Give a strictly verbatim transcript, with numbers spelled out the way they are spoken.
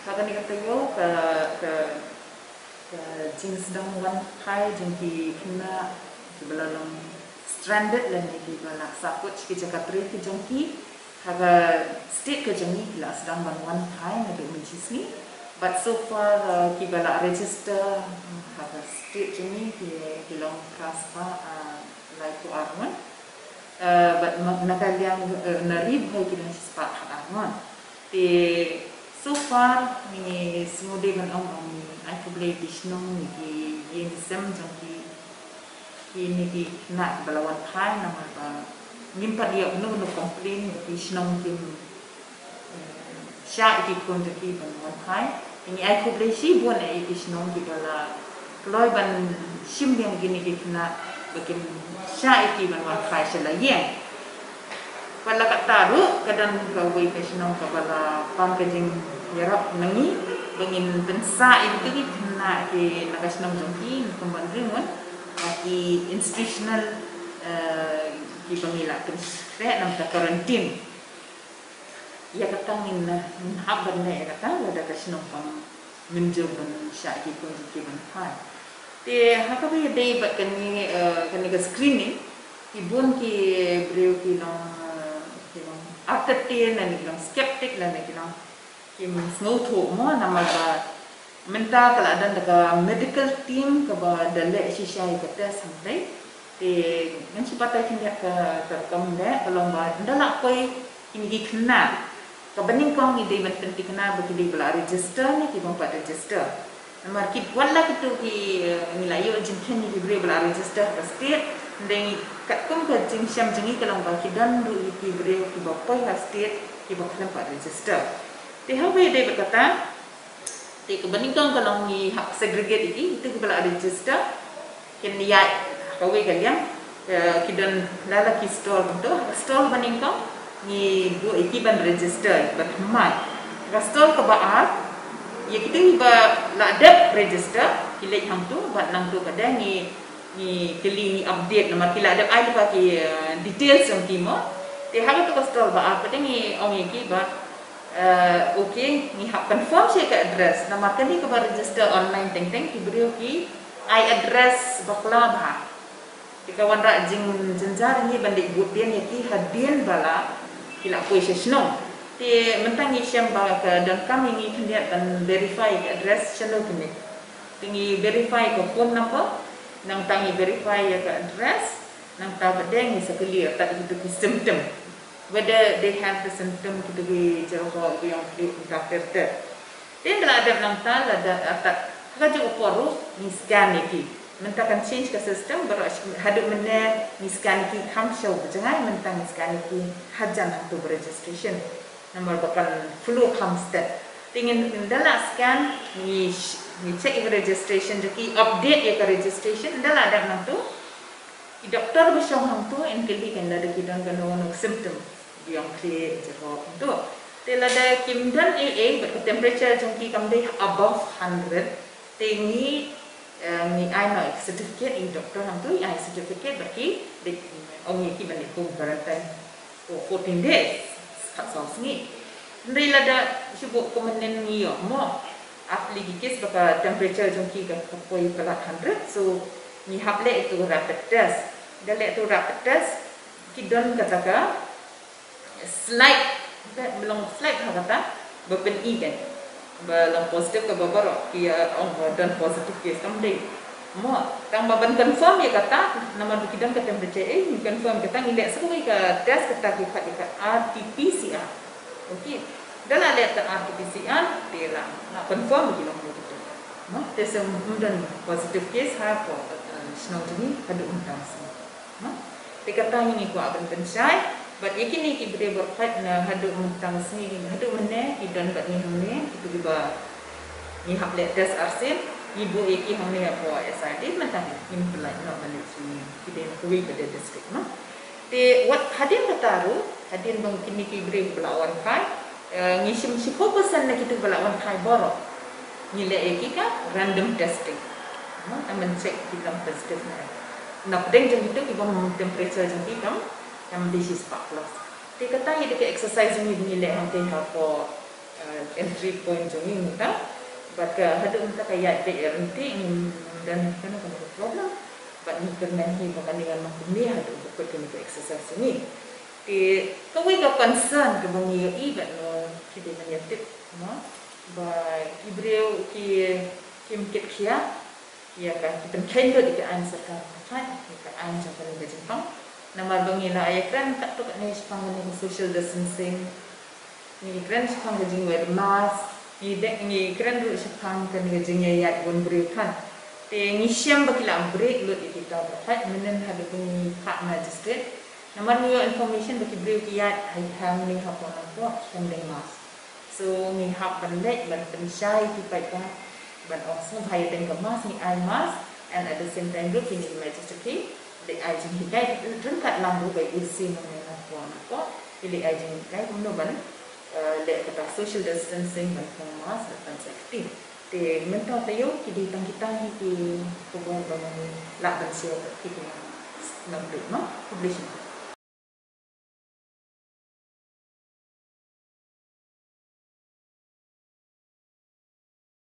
Ha kane ka taïew ka, ka, ka jingsdang wan phai jong ki khynnah kiba la long stranded lane kiba la sahkut sha ki jaka trei ki jong ki ha ka state ka jong ngi, ki la sdang ban wan phai naduh mynjur sngi. But so far, uh, kiba la register, uh, ha ka state jong ngi ki, ki long phra spah, uh, laiphew ar ngut. Uh, but na, na ka liang, uh, na Ri Bhoi ki long shispah khatar ngut. Te so far ngi sngewdei ban ong ba ngi ai khublei ki shnong, ngi ki ïing ki sem jong ki, kine ki khynnah kiba la wan phai, namar ba ngim pat ïoh kano kano complain ba ki shnong kim, eh, shah ïa ki khun jong ki ban wan phai. Te ngi ai khublei shibun ïa ki shnong kiba la kloi ban shim biang kine ki khynnah ba kim shah ïa ki ban wan phai sha la ïing. Wat la katta ruh ka don kawei ka shnong kaba la pang ka jingïarap na ngi ba ngin pynsah ïa kito ki khynnah ki na ka shnong jong ki, kumba ngi ong, ba ki institutional, eh, kiba ngi la pynkhreh namar ka quarantine. Ïa kata ngin, ngin hap ban leh ïa kata lada ka shnong kam mynjur ban shah ïa ki khun jong ki ban phai. Te ha kaba ïadei bad kane, eh, kane ka screening, ki bun ki briew ki long, eh, ki long artatien lane ki long skeptic lane ki long kim sngewthuh mo, namar ba mynta ka la don da ka medical team kaba da leh shisha ïa ka test hangtei. Te ngan shu batai khyndiat ka, ka rukom leh, ka long ba ynda la poi kine ki khynnah, kaba nyngkong ngi dei ban pynthikna ba ki dei ba la register ne ki bym pat register. Namar ki, wat la kito ki, eh, ngi la ïoh jingkheiñ ïa ki briew ba la register ha state, hynrei katkum ka jingshem jong ngi ka long ba ki don ruh ki briew kiba poi ha state kiba khlem pat register. Te ha kaba ïadei bad kata, te kaba nyngkong ka long ngi hap segregate ïa ki, kito kiba la register kin ïaid ha kawei ka liang, eh, ki don la la ki stall kumto. Stall ba nyngkong ngi buh ïa ki ban register, ban thymmai. Ka stall kaba ar, ïa kito kiba la dep register ki leit hangto, bad nangto pat ngi, ngi kylli, ngi update namar ki la dep ai lypa ki, eh, details jong ki mo. Te ha kato ka stall ba ar pat ngi ong ïa ki ba, eh, okay, ngi hap confirm sha ka address namar kane kaba register online teng teng ki briew ki ai address bakla bha. Te ka wanrah jingjynjar ïa ngi ban leit bud dien ïa ki hadien ba la, ki la poi sha shnong. Te mynta ngi shem ba ka donkam ïa ngi khyndiat ban verify ka address shano kine. Te ngi verify ka phone number, nangta ngi verify ïa ka address, nangta pat de ngi sa kylli artat ïa kito ki symptom, whether they have the symptom, kito ki jrong, ki ïong khlieh, ka ter ter. Te ynda la dep nangta, lada artat ha kajuh ka por ruh ngi scan ïa ki. Mynta kan change ka system, baroh haduh mynne ngi scan ïa ki kham sha u bajngai, mynta ngi scan ïa ki hajan hangto ba registration. Namar ba kan flow kham stet. Te ngin, ynda la scan, ngi sh-, ngi check ïa ka registration jong ki, update ïa ka registration, ynda la dep nangto, ki doktor ba shong hangto yn kylli kein lada ki don kano kano symptom, ïong khlieh, jrong hangto. Te lada kim don ei ei bad ka temperature jong ki kam dei above hundred, te ngi, eh, ngi ai noh certificate, i doktor hangto i ai certificate ba ki dei, ong ïa ki ban dei home quarantine for fourteen days, khatsaw sngi. Hynrei lada shu buh kumne ngi ïoh mo, ar tylli ki case ba ka temperature jong ki ka, ka poi palat hundred, so ngi hap leh ïa uto rapid test. Da leh uto rapid test, ki don kata ka slight, ba long slight ha kata ba pyni kein ba long positive kaba baroh ki, eh, ong ba don positive case, kam dei mo. Tang ba ban confirm ïa kata, namar ba ki don ka temperature, eh, ngi confirm kata, ngi leh sa kawei ka test kata ki khot ïa ka R T P C R. Okay. Da la leh ka R T P C R, te la, la confirm ki long positive. Mo, te sa ym don positive case ha ka, eh, shnong jong ngi haduh mynta ka sngi. Mo? Te kata ngi kwah ban pynshai bad ïa kine ki briew baroh na haduh mynta ka sngi, haduh mynne ki don bad ngi hangne, kito kiba ngi hap leh test arsien, ngi buh ïa ki hangne hapoh S I D, mynta ngim pynlait noh ban leit sha ngi, ki dei na kawei pat de district, mo. Te wat hadien kata ruh, hadien ba kine ki briew ba la wan phai, eh, ngi shim shiphew percent na kito ba la wan phai baroh ngi leh ïa ki ka random testing. Mo, tang ban check ki long positive ne em. Na pdeng jong kito ki bym, temperature jong ki kam, kam dei shispah plus. Te kata ngi dei ka exercise ngi, ngi leh hangtei hapoh, eh, entry point jong ngi mynta. Bad ka haduh mynta ka ïaid beit ïaid ryntih, ngim don kano kano ka problem. Bad ngi kyrmen hi ba kane kan long kumne haduh ba kut kane ka exercise jong ngi. Te kawei ka concern kaba ngi ïohi bad ngi ki dei ban ïatip, no, ba ki briew ki, kim kit khia ïa ka, ki pynkheiñ lut ïa ka aiñ sorkar, ka aiñ jong kane ka jingpang. Namar ba ngi la ïakren katto katne shaphang kane ka social distancing, ngi kren shaphang ka jingwear mask, ngi dei, ngi kren ruh shaphang kane ka jingïaid bun briew than. Te ngi shem ba ki la break lut ïa kita baroh, mynnin haduh ba ngi phah magistrate. Namar ngi ïoh information ba ki briew ki ïaid ha, ha ngi ha pdeng, ha pdeng, ki ym deng mask. So ngi hap ban leit ban pynshai ki paidbah ban ong sngewbha ïa deng ka mask, ngi ai mask, and at the same time ruh kine ki magistrate ki dei ai jinghikai ryngkat lang ruh bad U C Nongmyntoi, ki dei ai jinghikai kumno ban, eh, leh kata social distancing, ban phong mask, ban safety. Te mynta taïew ki dei tang kita hi ki khubor ba ngi lah ban share bad phi, ki nongpeit, no? Khublei shibun.